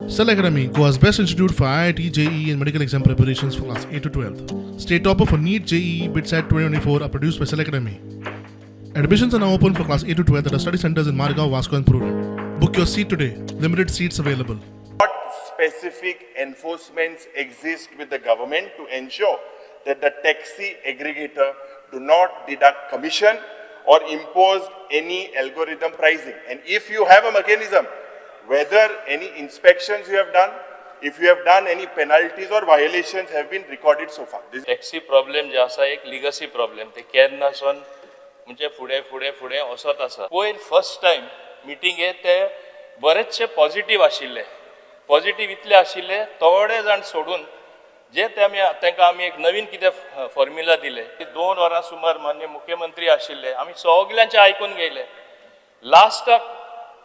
Cell Academy, Goa's best institute for IIT, JEE, and medical exam preparations for class 8 to 12. State topper for NEET, JEE, BITSAT 2024 are produced by Cell Academy. Admissions are now open for class 8 to 12 at our study centers in Margao, Vasco, and Prudent. Book your seat today. Limited seats available. What specific enforcements exist with the government to ensure that the taxi aggregator do not deduct commission or impose any algorithm pricing? And if you have a mechanism, whether any inspections you have done, if you have done any penalties or violations have been recorded so far. This taxi problem जे आसा, एक legacy problem. ते केन्नासून म्हणजे फुडें फुडें फुडें वचत आसा. पयर फर्स्ट टायम मिटिंगे ते बरेचशे पॉझिटीव आशिल्ले. पॉझिटीव इतले आशिल्ले, थोडे जाण सोडून, जे ते आमी तांकां आमी एक नवीन कितें फॉर्म्युला दिले. 2 वरां सुमार मान्य मुख्यमंत्री आशिल्ले. आमी सगल्यांचे आयकून घेयले. लास्टाक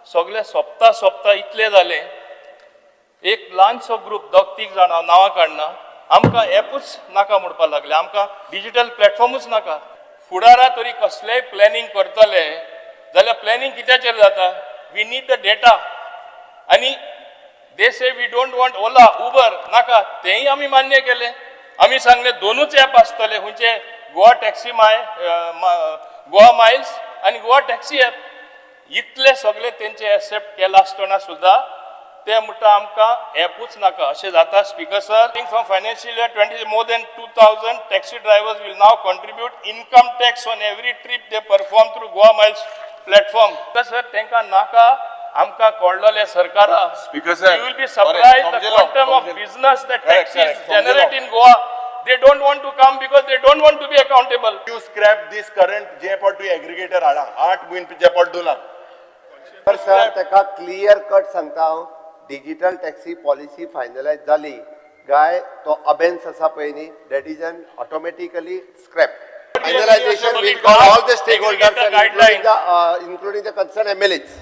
सगळे सोंपता सोंपता इतले जालें, एक ल्हानसो ग्रुप, दोग तीग जाणां, नांवां काडना, आमकां एपूच नाका म्हणपाक लागले, आमकां डिजिटल प्लॅटफॉर्मूच नाका. फुडारा तरी कसलेय प्लॅनिंग करतले जाल्यार प्लॅनिंग कित्याचेर जाता? We need the data. आनी they say, "We don't want Ola, Uber नाका." तेंय आमी मान्य केलें. आमी सांगलें, दोनूच एप आसतले. खंयचे? गोवा टॅक्सी माय गोवा मायल्स आनी गोवा टॅक्सी एप. इतले सगळे तेंचे एक्सेप्ट केला आसतना सुद्दां ते म्हणटा, आमकां एपूच नाका. अशें जाता, Speaker sir? From financial year 20, more than 2,000 taxi drivers will now contribute income tax on every trip they perform through Goa Miles platform. Sir, तांकां नाका. आमकां कळलेलें सरकारा. Speaker sir, You will be surprised the समजेलो, quantum of समजेलो. Business that Correct, taxis correct, generate समजेलो. In Goa. They don't want to come because they don't want to be accountable. You scrap this current जे पाट तूं aggregator हाडा, 8 म्हयने जे पाट दोला. तर sir, ताका clear cut सांगता हांव, digital taxi policy finalise जाली काय तो अबेन्स आसा पळय न्ही, that is an automatically scrap. Finalization will call all the stakeholders, including the concern MLAs.